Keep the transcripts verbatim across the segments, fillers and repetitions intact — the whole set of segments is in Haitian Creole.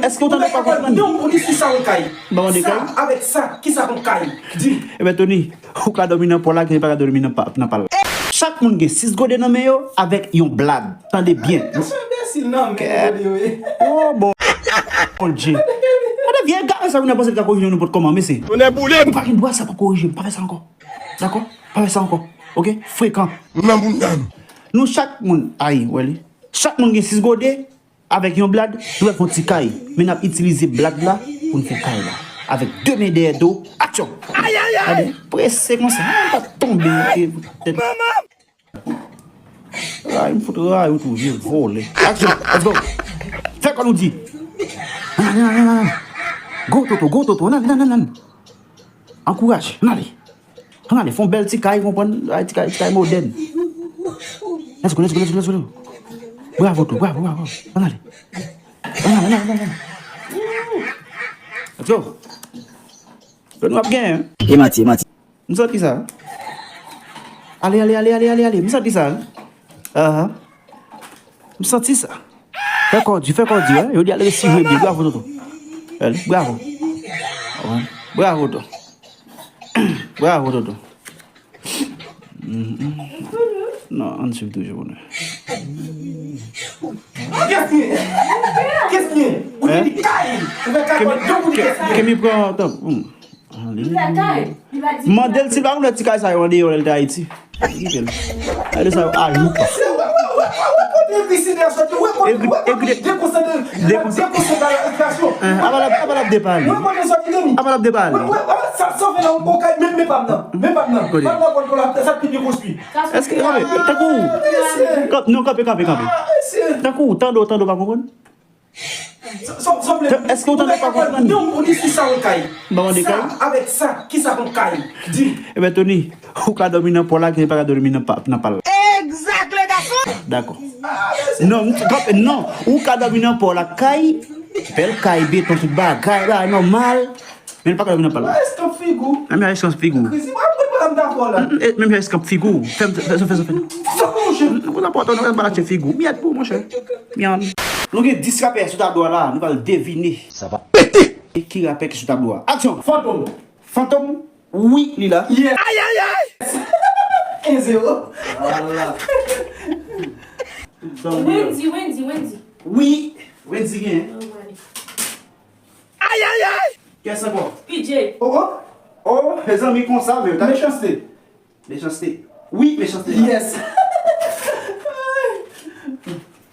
Èske w tande pa konprann? Yon polis ki sa yon kay. Ban mande kay. Sa, avèk sa, ki sa yon kay? Di. Ebyen, Tony, ou ka dòmi nan pò la, ki pa ka dòmi nan pa, nan pal la. Chak moun gen sis gode nan men yo, avèk yon blad. Tande byen. Gason enbesil nan, men gode yo ye. Oh, bon. Mon Dieu. Gade vye egare sa, ou nan panse l ka korije nou nenpòt kòman, mesye. Tonnè boule m. Ou pa gen dwa sa pa korije m. Pa fè sa ankò. Dakò? Pa fè sa ankò. Oke? Frekan. Nou nan bounda nou. Nou chak moun, ay, wè li. Chak moun gen sis gode, avèk yon blad, nou pral fè yon ti kay. Men n ap itilize blad la pou n fè kay la. Avèk de men dèyè do, aksyon! Gade, prese konsa, ah, pa tonbe, e, tèt. Ay, m fout rayi w tou, vye vòlè. Aksyon, let's go! Fè kò nou di. Nan, nan, nan, nan, nan. Go, Toto, go, Toto, nan, nan, nan, nan. Ankouraje, ann ale. Ann ale, fè yon bèl ti kay, konprann, ay, ti kay, ti kay modèn. Let's go, let's go, let's go, let's go. Bravo, Toto, bravo, bravo. Ann ale. Ann ale, ann ale, ann ale. Let's go. Lè nou ap genyen. E manti, e manti. M santi sa. Ale, ale, ale, ale, ale, ale. M santi sa. Aha. M santi sa. Fè kò di, fè kò di, wè. Yo di al resi jwe byen. Bravo, Toto. Bèl, bravo. Bravo, Toto. Bravo, Toto. Mhm. Non, ann swiv toujou, konnen. Kès li ye? Kès li ye? Ou te di kay. Ou fè kay, kòm, donk ou di kès li ye? Kemi pran tan. Hmm. Li fè kay. Li pa di mande l si l pa konn ti kay sa yo andeyò lè l te Ayiti. Kite l. Gade sa yo aloupa. Egri, egri, dekonsantre, dekonsantre. Apa l ap, apa l ap depale. Apa l ap depale. Kote? Èske, kanpe, tankou, non, kanpe, kanpe, kanpe. Tankou, tande w, tande w pa konprann? Èske w tande pa konprann? Yon polis ki sa yon kay. Ban mande kay. Sa, avèk sa, ki sa yon kay? Di. Ebyen, Tony, ou ka dòmi nan pò la, ki pa ka dòmi nan pa, nan pal la. Egzak, le gason. Dakò. Non, m t-, non, ou ka dòmi nan pò la, kay, bèl kay, beton, tout bagay la, nòmal. Men l pa ka dòmi nan pal la. Eskanp figi w. Menm jan eskanp figi w. Krizi, mwen, mwen, mwen, m dakò la. Mm, mm, e, menm jan eskanp figi w. Fè m, fè, fè, fè, fè. Dakò, monchè. Mm, mm, pou nan pòtò, nou pa lache figi w. Myèt pou, monchè. Myann. Nou gen dis rapè sou tablo a la, nou pral devine. Sa va pete! E ki rapè ki sou tablo a? Aksyon! Fantom. Fantom? Wi, li la. Yes. Ay, ay, ay! En zewo. Vwala. Wendy, Wendy, Wendy. Wi, Wendy gen. Ay, ay, ay! Kiyès ankò? P J. Oh, oh. Oh, mezanmi, konsa, men ta Mechanste. Mechanste. Wi, Mechanste la. Yes.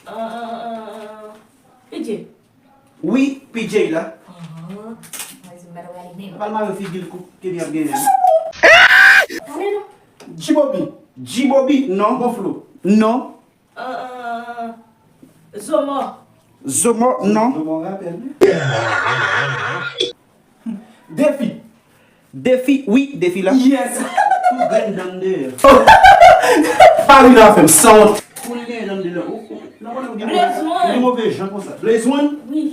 Ah, ah, ah, ah. P J. Wi, P J la. Ah, mwen di m pa t wè li menm. Pral mare figi l kou, Kenny ap genyen. Pale non. G-Bobby. G-Bobby, non. Gonflo. Non. Euh, Zomo. Zomo, non. Zomo rapèl, wi. Defi. Defi, wi, Defi la. Yes. Tout grenn dan deyò. Paris la fè m sanwont. Pou l gen dan deyò. Ou, ou, nan konnen ou gen move, ou gen move jan konsa. Blaze One? Wi.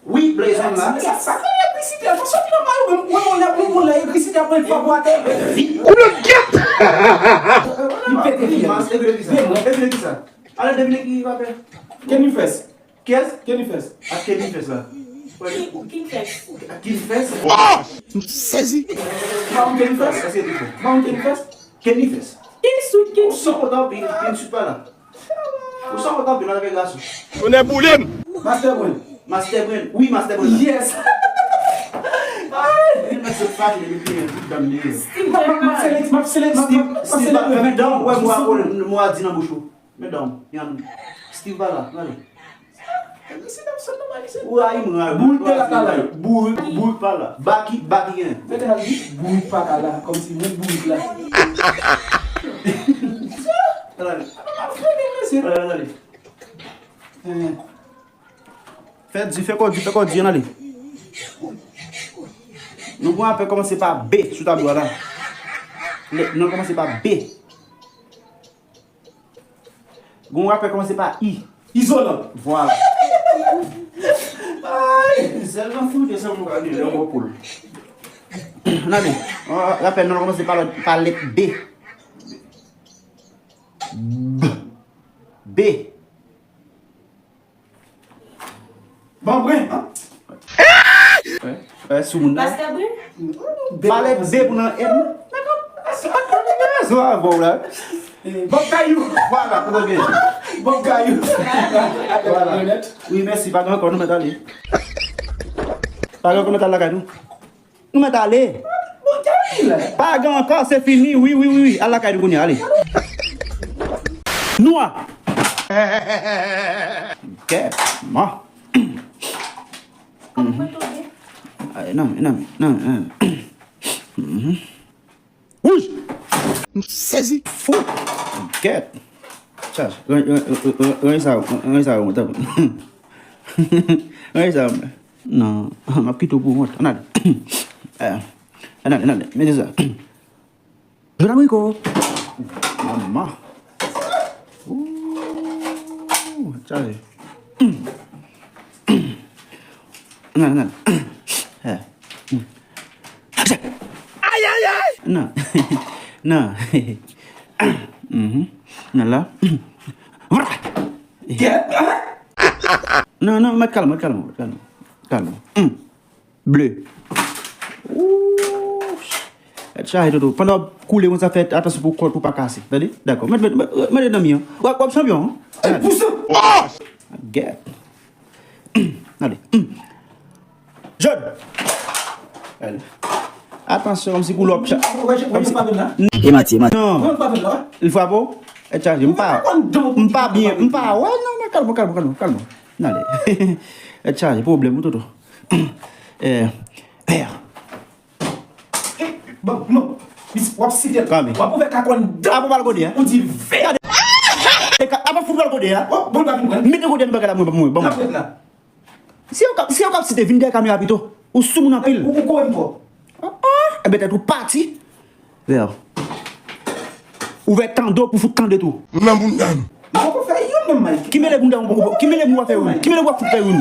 Wi, Blaze One la. Sa, sa, sa, elektrisite, sa soti nan mayo, men, men, men, elektrisite ap mete frape atè. Koulè gyèt! Li pete fiyèl. Mas, epi ki sa? Epi ki sa? Ale devine ki rapè. Kenny Fès. Kiyès? Kenny Fès. Ak Kenny Fès la. King, King Fès. Ak King Fès. M sezi. Pa konn Kenny Fès? Èske li fè? Pa konn Kenny Fès? Kenny Fès. King Sweet, King Sweet. Ou sanwont anpil, King Sweet pa la. Ou sanwont anpil, ann avèk gason. Tonnè boule m! Master Brain. Master Brain. Wi, Master Brain. Yes. Ay, li mèt sot fache, li peye tout dan li. Steve Gerard. M ap sele, m ap sele, m ap, m ap sele. Steve, fèmen dan, wè, mwa, mwa di nan bouch ou. Men dan, Yann. Steve pa la, gade. Ou rayi m, rayi m. Boul te la, pa la. Boul, boul pa la. Baki, Baki gen. Mete al di, boul pa ka la, kòmsi mwen boul la. Gade. Gade, gade. Fè di, fè kò di, fè kò di, ann ale. Nou gon rapè kòmanse pa B sou tablo a la. Le, non kòmanse pa B. Gon rapè kòmanse pa I. Izolan. Vwala. Ay, sèlman foute, sèlman gade yon gwo poul. Ann ale. Rapè non kòmanse pa, pa lèt B. B. B. Banbren, an? Pale sou moun nan. Pastè Bril? Pale de moun nan. E, se pa kombinezon avè w la. Bob Kayou. Vwala, kote w gen? Bob Kayou. Vwala. Wi, mèsi, pa gen ankò, nou mèt ale. Pa gen ankò, nou mèt al lakay nou. Nou mèt ale. Bon, Kayou la. Pa gen ankò, se fini, wi, wi, wi, wi. Al lakay nou kounye a, ale. Nwa. Kèt, man. Mhm. Ay, non, non, non, non. Mhm. Wouj! M sezi. Fou! Gèt! Chaj. Ranj, ranj, ranj, ranj sa yo, ranj sa yo, tanpri. Ranj sa yo. Non, m ap kite w pou wont. Ann ale. Eh, ann ale, ann ale. Mete sa. Jòn abriko. Manman. Ooh, chaje. Nan, nan. Eh. Ay, ay, ay! Nan. Nan. Mhm. Nan la. Vra! Gèt! Non, non, mèt kalm, mèt kalm, mèt kalm. Kalm. Ble. Ooh. Tèt chaje, Toto. Pandan w ap koule, moun sa fè atansyon pou kò l pou pa kase. Tande? Dakò. Mete, mete, mete nan mi an. W ap, w ap chanpyon, an. Gèt. Ale. Jòn. Ale. Atansyon, kòmsi kou lòp cha-, kòmsi. E mati, e mati. Non. Li frape w? Tèt chaje. M pa, m pa byen, m pa wè, non, men kalm, kalm, kalm, kalm. N ale. Tèt chaje, pwoblèm, wi, Toto. Eh, pè. Bon, non. Mis, w ap site l. Kanpe. W ap ouvè kakòn dan. Apa w pral gode a? Ou di vè. E ka, apa fout pral gode a? Oh, bon, pa vin pran. Mete gode a nan bagay la, mwen, mwen, bon. N ap ret la. Si yo k ap, si yo k ap site, vin dèyè kamera pito. Ou sou moun anpil. Ou, ou kore m twòp. Ah, ah. Enben, tèt ou pati. Vè. Ouvè tande w pou fout tande tou. Nan bounda m. Mwen poko fè youn menm, Mike. Ki mele bounda w, ki mele moun w ap fè youn? Ki mele w ap fout fè youn?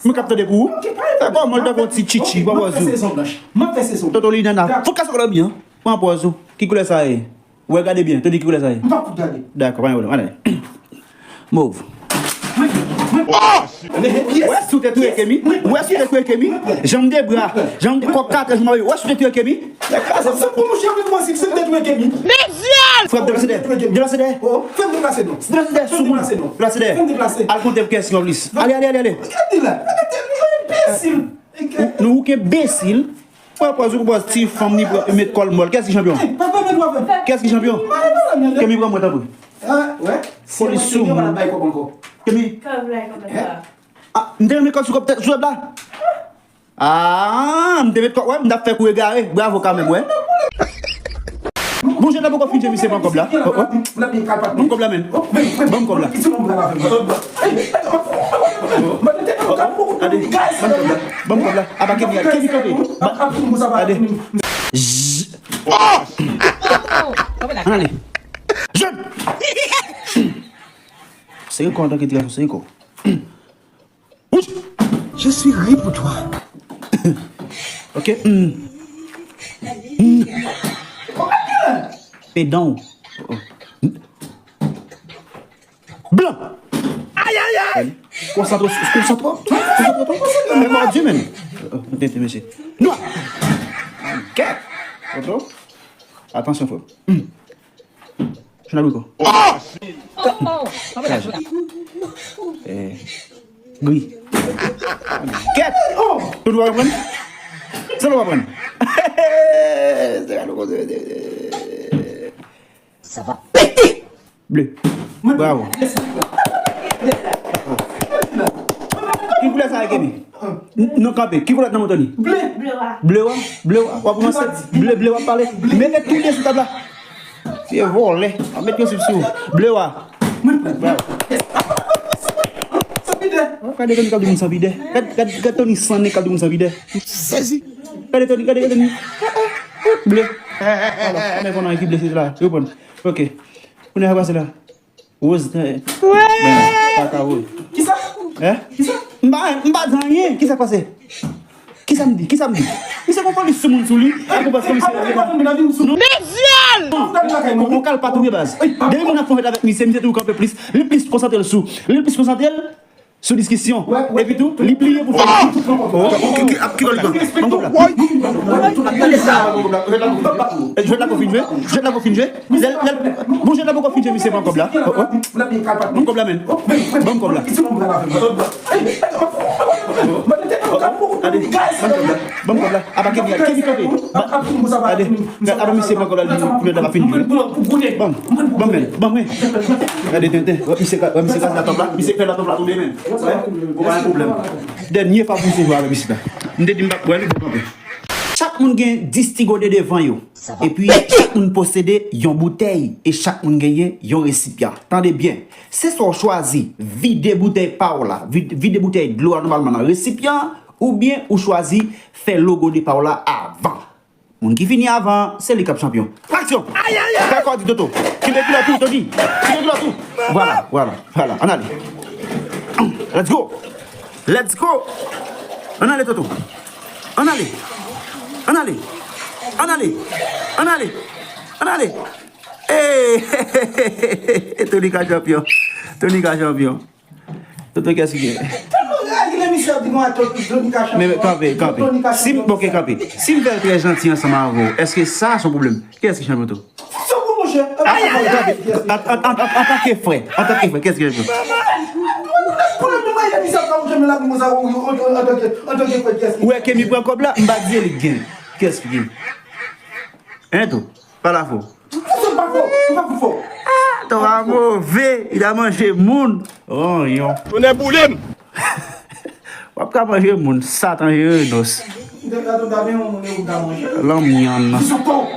Mwen k ap tande pou ou. Fè kòman l tankou yon ti tchitchi, pran pòz ou. M ap fè sezon blanch. M ap fè sezon blanch. Toto Lina nan. Fout kaskòt lan byen. Pran pòz ou. Ki koulè sa ye? Ou wè, gade byen. Toto, ki koulè sa ye? M p ap fout gade. Dakò, pa gen pwoblèm. Ale. Mov. Mwen, mwen. Wè si w te touye Kemi. Wè si w te touye Kemi. Janm de bra. Janm de kòk katè, janm de. Wè si w te touye Kemi. Sa pou mouche avèk mwen si, si m te touye Kemi. Mezyèl! Frè m, deplase dèyè. Deplase dèyè. Oh, fè m deplase non. Deplase dèyè, sou moun. Deplase dèyè. Deplase dèyè. Fè m deplase. Al konte pou kès ki konplis. Ale, ale, ale, ale. Gade la. Gade, li enbesil. Nou, ou ki enbesil. Pran pòz ou, pòz ti fanm ni pran, met kò l mòl. Kès ki chanpyon? Kès ki chanpyon? Kemi, pran mwen, tanpri. Polis sou moun. Kemi. Ah, m te met kò sou kòb tèt, sou tèt la. Ah, m te met kòb, wè, m t ap fè kou egare. Bravo kanmenm, wè. Bon, jèn nan poko fin, misye pran kòb la. Oh, oh. Pran kòb la, men. Ban m kòb la. Oh, oh. Gade, ban m kòb la. Ban m kòb la. Apa Kemi, Kemi kanpe. Gade. Zzz. Ann ale. Jèn! Sere kò antanke ti gason, sere kò. Wouch! Je suis ri pour toi. Ok. Mm. Mm. Pe dan w. Oh, oh. Blan! Ay, ay, ay! Konsantre w, konsantre w. Konsantre w. Fè mòdi, men. Oh, oh, tete, mesye. Nwa! Kèt! Toto. Atansyon, frè m. Mm. Chanel Rico. Chaje. Eh, gri. Kèt! Tout w ap pran? Sa w ap pran? Sa va pete! Ble. Bravo. Ki koulè sa ye, Kemi? N-, nou kanpe. Ki koulè nan moto li? Ble. Ble wa. Ble wa? Ble wa? W ap ranse? Ble, ble w ap pale? Mete tou de sou tab la. Vye vòlè. W ap met yon sip sou ou. Ble wa. Bravo. Oh, gade Tony k ap di moun san pidè. Gad, gad, gad Tony san nen k ap di moun san pidè. M sezi. Gade Tony, gade, gade Tony. Ah, ah, ah, ble. Alò, kòman fò nan ki ble se la? Yo pran. Ok. Kounye a pase la. Woz, eh. Wè! Ben, kaka woz. Kisa? Eh? Kisa? M pa, m pa di anyen. Kisa k pase? Kisa m di? Kisa m di? Misye gon polis sou moun sou li. Ak ou panse misye. Mezyèl! Ou, ou kal pa touye baz. Depi moun ap fè fèt avèk misye, misye toujou kanpe plis. Li plis konsantre l sou. Li plis konsantre l. sou diskisyon. Epi tou, li bliye pou fè. Oh, ki, ki, ki kòb li pran? Ban m kòb la. Jwèt la gon fin jwe. Jwèt la gon fin jwe. Lè, lè, bon, jwèt la poko fin jwe, misye pran kòb la. Oh, oh. Ban m kòb la, men. Ban m kòb la. Oh, oh. Gade, ban m kòb la. Ban m kòb la. Apa ke li, ke li kanpe. Gade, gade, apa misye pran kòb la, li, li, li pa fin jwe. Ban m, ban m, men, ban m, wi. Gade tenten. Wè, misye, wè, misye gaz la top la. Misye fè la top la tonbe, men. Wè, ou pa gen pwoblèm. Dènye fwa pou se jwe avèk misye la. M te di m pa, wè, li poko kanpe. Chak moun gen dis ti gode devan yo. Epi, chak moun posede yon boutèy. E chak moun genyen yon resipyan. Tande byen. Se swa w chwazi vide boutèy pa w la, vide, vide boutèy dlo a nòmalman nan resipyan an, oubyen ou chwazi fè lo gode pa w la avan. Moun ki fini avan, se li k ap chanpyon. Aksyon! Fè kò di Toto. Kenbe kilòt ou, Tony. Kenbe kilòt ou. Vwala, vwala, vwala. Ann ale. Let's go! Let's go! Ann ale, Toto. Ann ale. Ann ale. Ann ale. Ann ale. Ann ale. Hey! Tony ka chanpyon. Tony ka chanpyon. Toto, kiyès ki gen? Tèlman rayi lè misye ap di nou a Tony, Tony ka chanpyon. Men, men, kanpe, kanpe. Tony ka chanpyon. Si m, ok, kanpe. Si m fè l trè janti ansanm avè w, èske sa se yon pwoblèm? Kiyès ki chanpyon tou? Se pou monchè. Ay, ay, ay. An, an, an, an, antanke frè, antanke frè, kiyès ki chanpyon? Pwoblèm nou, lè misye ap fè yon chanpyon la, pou mwen sa, ou, ou, ou, antanke, antanke frè, kiyès ki... Ou wè Kemi pran kòb la, m pa di li k gen. Kiyès ki gen? Hein, tou? Pale fò. Ou se pa fò, ou pa fò. Ah, Tony a move, il a manje moun. Ranyon. Tonnè boule m! W ap ka manje moun, Satan Jerenos. Lanmyann.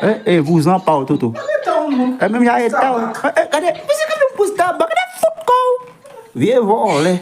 Eh, eh, vouzan pa w, Toto. Eh, menm jan e ta w. Eh, eh, gade, misye kanpe m pous tabak, gade fout kò w. Vye vòlè.